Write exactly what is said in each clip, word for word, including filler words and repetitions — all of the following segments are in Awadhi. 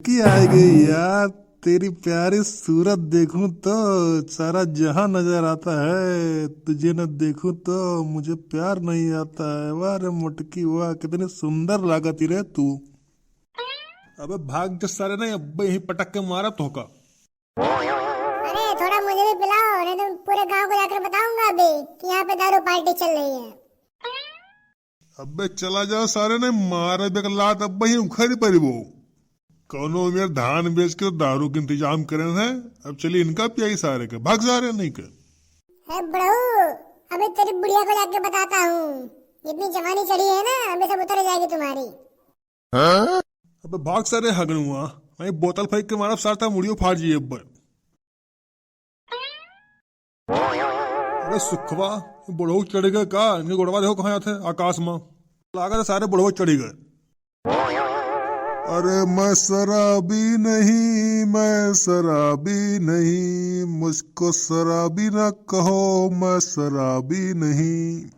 ये आ गई यार, तेरी प्यारी सूरत देखूं तो सारा जहां नजर आता है, तुझे न देखूं तो मुझे प्यार नहीं आता है। वाह रे मोटकी वाह, कितनी सुंदर लागत ही रे तू। अबे भाग जा सारे, नहीं अबे यहीं पटक के मारा तोहका। अरे थोड़ा मुझे भी पिलाओ, नहीं तो पूरे गांव को जाकर बताऊंगा अभी कि यहाँ पे दारू पार्टी चल रही है। अबे चला जाओ सारे, नहीं मारे बेक लात अबे ही उखड़ी परिबो। कौनो मेर धान बेच के दारू के इंतजाम करे हैं। अब चलिए इनका पियाई सारे के, भाग सारे नहीं के। हे बुढ़ऊ, अभी तेरी बुढ़िया को जाके बताता हूँ, जितनी जवानी चढ़ी है ना अभी सब उतर जाएगी तुम्हारी। अबे भाग सारे हगनुआ, वहीं बोतल फेंक के मारब सार, ता मुड़ियो फाड़ जाइए अब्बे। अरे सुखवा, ये बुढ़ऊ चढ़ गए का? इनके गोड़वा देखो कहाँ जाते आकाश में। लागत है सारे बुढ़ऊ चढ़ गए। अरे मैं शराबी नहीं, मैं शराबी नहीं, मुझको शराबी ना कहो, मैं शराबी नहीं।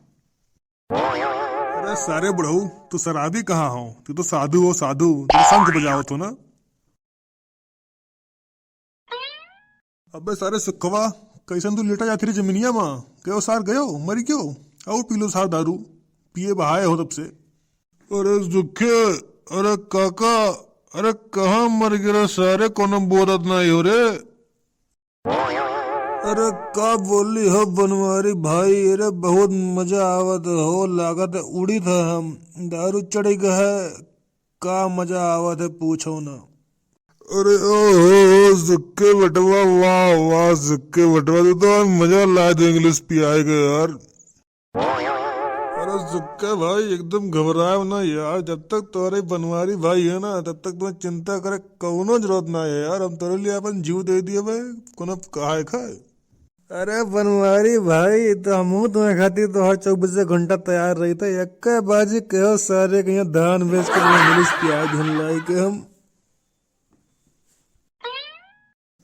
अरे सारे बुढ़ऊ, तू शराबी कहाँ हो? तू तो साधु हो, साधु। तू तो शंख बजावत हो ना। अबे सारे सुखवा, कैसन तू लेटा जाती रे जमीनिया मा? गयो सार गयो, मरी गयो? और पी लो सार दारू, पिए बहाए हो तब से। अरे सुखे, अरे काका, अरे कहाँ मर गिरा सारे, कोनो बोलत नहीं हो रे। अरे का बोली हो बनवारी भाई, अरे बहुत मजा आवत हो, लागत उड़ित है हम, दारू चढ़ गए है, का मजा आवत है पूछो ना। अरे ओ हो हो सुक्के बटवा, वाह वाह सुक्के बटवा, तू तो आज मजा ला दे इंग्लिश पियाए के यार। अरे सुक्के भाई एकदम घबराओ ना यार, जब तक तुम्हारे बनवारी भाई है ना तब तक तुम्हें चिंता करे कौनो जरूरत ना है यार। हम तेरे लिए अपन जीव दे दिए भाई, कोनो काहे खाए। अरे बनवारी भाई, तो हमहू तुम्हें खातिर तो हर चौबीस घंटा तैयार रही थे। एक बाजी कहो सारे के यहाँ धान बेच के तुम्हें मिलिस प्याज धन लाई के हम।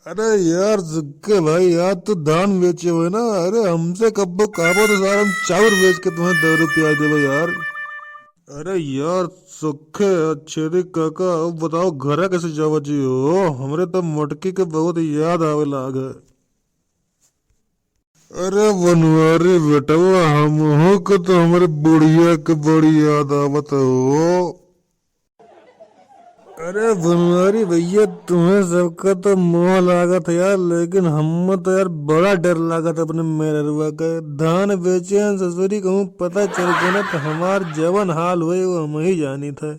अरे यार सुक्के भाई, यार तू धान बेचे हुए ना, अरे हमसे कब्बो कहबो तो सारे हम चाउर बेच के तुम्हें दो रुपया देबो यार। अरे यार सुक्के, अच्छे रे काका, अब बताओ घरा कैसे जावा जी हो? हमरे तो मोटकी के बहुत याद आवे लाग है। अरे बनवारी बेटवा, हमहू के तो हमरे बुढ़िया के बड़ी याद आवत हो। अरे बनवारी भैया, तुम्हें सबका तो मोह लागत है यार, लेकिन हम तो यार बड़ा डर लागत अपने मेहररुआ का। धान बेचे हैं ससुरी, कहूँ पता चल गया ना तो हमार जवन हाल हुए वो हम ही जानी थे।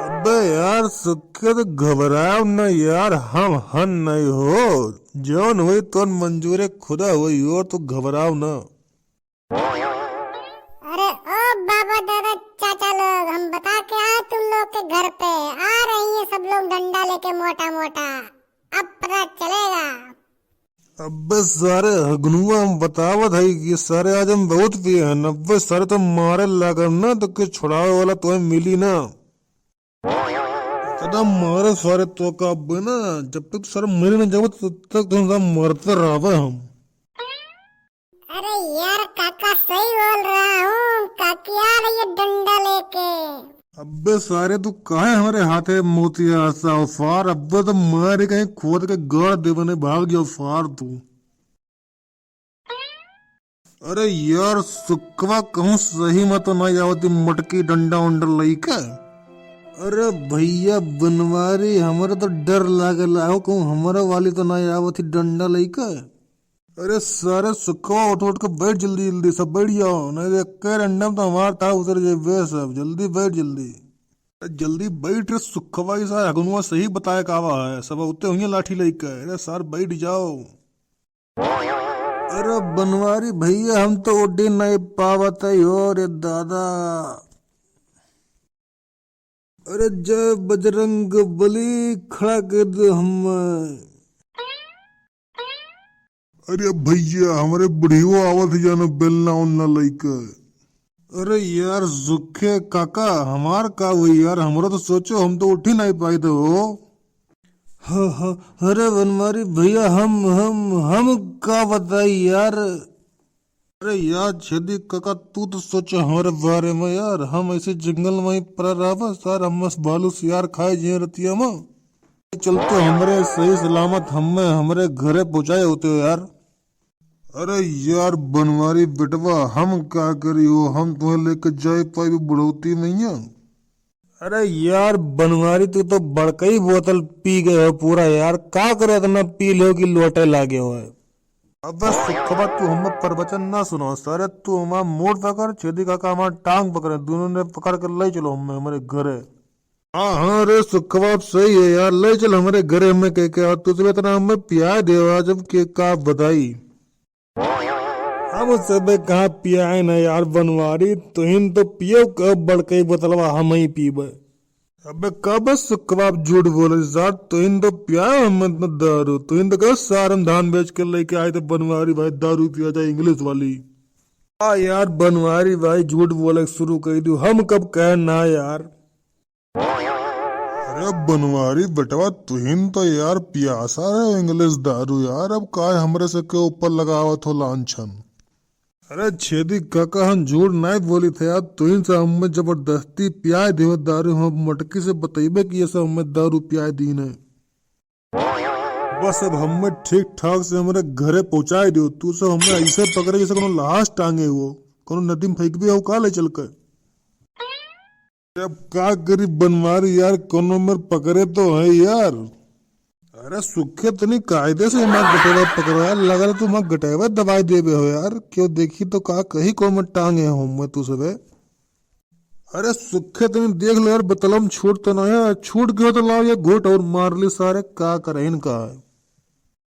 अबे यार सुक्के, तो घबराओ न यार, हम हन नहीं हो, जौन होई तौन मंजूरे खुदा होई, और तो घबराओ न। अरे ओ बाबा दादा चाचा लोग, हम बता के आए तुम लोग के घर पे, आ रही है सब लोग डंडा लेके मोटा मोटा, अब पता चलेगा। अबे सारे हगनुआ, हम बतावत है कि सारे आज हम बहुत पिए हैं। अबे सारे तो मारे लागब ना तो के छुड़ावे वाला तुम्हें मिली ना। इतना मारे सारे तो का अबे ना, जब तक सारे मरे ना जावे तब तक तुम सब मरते रहबे हम। अरे यार काका सही बोल रहा हूँ, काकी आ रही है डंडा लेके। अबे सारे तू काहे हमारे हाथे मोतिया सा फार, अबे तो मारे कहीं खोद के गाड़ दे बने, भाग जाओ फार तू। अरे यार सुखवा, कहूँ सही में तो नहीं आवती मोटकी डंडा उंडा लइके। अरे भैया बनवारी, हमरे तो डर लागेला हो, कहूँ हमरे वाली तो नहीं आवती डंडा लइके। अरे सारे सुखवा, उठ उठ के बैठ जल्दी जल्दी, सब बैठ जाओ, नहीं तो एक डंडा में तो हमार था उतर जेबे सब। जल्दी बैठ जल्दी। अरे जल्दी बैठ रे सुखवा, ये सारे हगनुआ सही बताए का आवा है, सब उते हुई लाठी लइके। अरे सार बैठ जाओ। अरे बनवारी भैया, हम तो उड़ी नहीं पावत है हो रे दादा। अरे जय बजरंग बली, खड़ा कर दे हमें। अरे भैया, हमरे बुढ़ियो आवत है जानो बेलना उलना लइके। अरे यार सुखे काका, हमार का हुई यार, हमरो तो सोचो, हम तो उठी नहीं पाई थे हो। ह, ह, अरे बनवारी भैया, हम, हम, हम का बताई यार। अरे यार छेदी काका, तू तो सोचो हमरे बारे में यार, हम ऐसे जंगल में ही पड़ा रहबा सार, हम बस भालू सियार खाए जिए रतिया में। चलते हमरे सही सलामत हमें हमरे घरे पहुँचाए होते हो यार। अरे यार बनवारी बेटवा, हम का करी हो, हम तुम्हें लेके जाए पाई बुढ़ौती में। अरे यार बनवारी, तू तो बड़कई बोतल पी गए हो पूरा यार, का करे इतना पी लो कि लोटे लागे हो। अबे सुखवा, तू हमें प्रवचन ना सुनाओ सारे, तू हमारा मूड़ पकड़, छेदी काका हमारा टांग पकड़े, दोनों ने पकड़ के ले चलो हमें हमारे घरे। हाँ हाँ रे सुखवा, अब सही है यार, ले चल हमारे घरे हमें कह के, और तुझे इतना हमें प्यार देवा जब के का बताई। हम सबे कहाँ पियाए ना यार बनवारी, तुहिन तो पियो कब बड़कई बोतलवा हम ही पीबे। अबे कब सुखवा झूठ बोले सार, तुहिन तो पियाए हम इतना दारू, तुहिन तो कहो सार हम धान बेच के लेके आए थे बनवारी भाई दारू पिया जाए इंग्लिश वाली। हाँ यार बनवारी भाई झूठ बोले शुरू कर दू, हम कब कहे ना यार। अरे बनवारी बेटवा, तुहिन तो यार पियासा रहे इंग्लिश दारू यार, अब काय हमरे से के ऊपर लगावत हो लांछन। अरे छेदी काका, हम झूठ नहीं बोली थे यार, तुहिन से हमें जबरदस्ती पियाए दियो दारू, हम मटकी से बतइबे कि ये सब हमें दारू पियाए दीन है। बस अब हमें ठीक ठाक से हमरे घरे पहुँचाए दियो, तू सब हमें ऐसे पकड़े जैसे कोनो लाश टांगे हो, कोनो नदी में फेंकबे हो का ले चल के। अब का करी बनवारी यार, कोनो मेर पकड़े तो है यार। अरे सुखे तनी कायदे से हमार गटेवा पकड़ो यार, लगा तू हमार गटेवा दबाई देबे हो यार, क्यों देखी तो का कही को मैं टांगे हो मैं तू सबे। अरे सुखे तनी देख ले यार, बतलम छूट तो ना है, छूट गयो तो लाओ ये घोट और मार ली सारे, का करे इनका।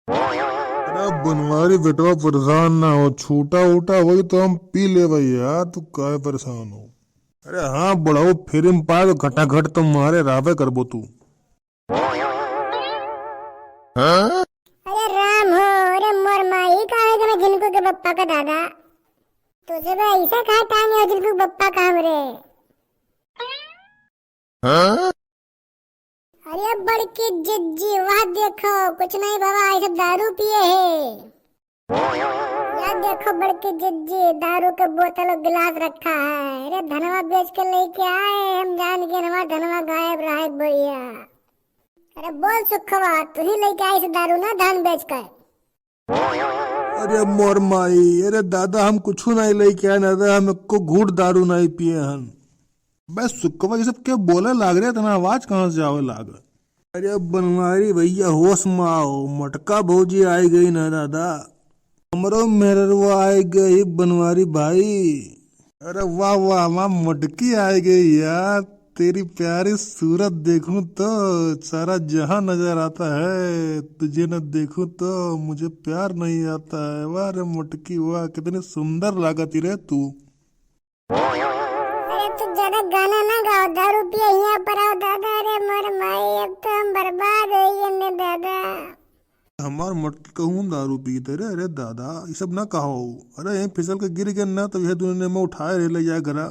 अरे बनवारी बेटवा परेशान ना हो, छूटा उटा वही तो हम पी ले भाई यार, तू काहे परेशान हो। अरे हाँ बुढ़ऊ, फिर हम पाए तो घटाघट तो मारे रहबे करबो तू। अरे राम हो, अरे मोर माई का है जब झिनकू के बप्पा का दादा, तुझे भी ऐसा कहा टांगे हो झिनकू के बप्पा का हमरे। अरे बड़की जिज्जी, वाह देखो, कुछ नहीं बाबा, ये सब दारू पिए है। या देखो बड़की जिज्जी, दारू के बोतल और गिलास रखा है। अरे धनवा बेच के लेके आए, हम जान के हमारा धनवा गायब रहा है बढ़िया। अरे बोल सुखवा, तू ही लेके आई से दारू ना धान बेच कर। अरे मोर माई, अरे दादा, हम कुछ नहीं लेके आए ना दादा, हम एको घूट दारू नहीं पिए हन। बस सुखवा, ये सब के बोले लाग रहे, इतना आवाज कहाँ से आवे लाग? अरे बनवारी भैया, होश में आओ, मटका भौजी आई गई ना दादा, हमरो मेहररुआ आई गई बनवारी भाई। अरे वाह वाह वाह, मटकी आई गई यार, तेरी प्यारी सूरत देखूं तो सारा जहां नजर आता है, तुझे न देखूं तो मुझे प्यार नहीं आता है। वाह रे मटकी वाह, कितनी सुंदर लागत रे तू। अरे तू ज्यादा गाना ना गाओ, दारू पिए यहाँ पर आओ दादा। अरे मोर माई, अब तो हम बर्बाद हो गए ने दादा। हमार मटकी कहूँ दारू पीते रे, अरे दादा, ये सब ना कहो। अरे यहीं फिसल के गिर गए ना, तो यह दुनिया में उठाए रहे ले जाए घरा।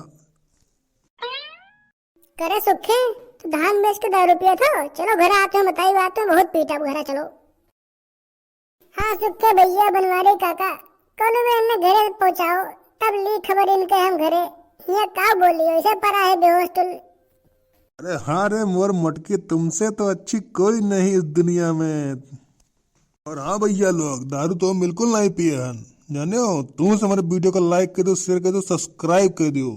करे सुखे, तू धान बेच के दारू पिया था? चलो घर आते हैं, बताई बात में बहुत पीटा घरा, चलो। हाँ सुखे भैया, बनवारी काका, कोनो में इन्हें घरे पहुँचाओ, तब ली खबर इनके हम घरे। ये का बोली, ऐसे पड़ा है बेहोश टुल। अरे हाँ रे मोर मटकी, तुमसे तो अच्छी कोई नहीं इस दुनिया में। और हाँ भैया लोग, दारू तो हम बिल्कुल नहीं पिए हन, जाने हो। तुम से हमारे वीडियो को लाइक कर दो, शेयर कर दो, सब्सक्राइब कर दो।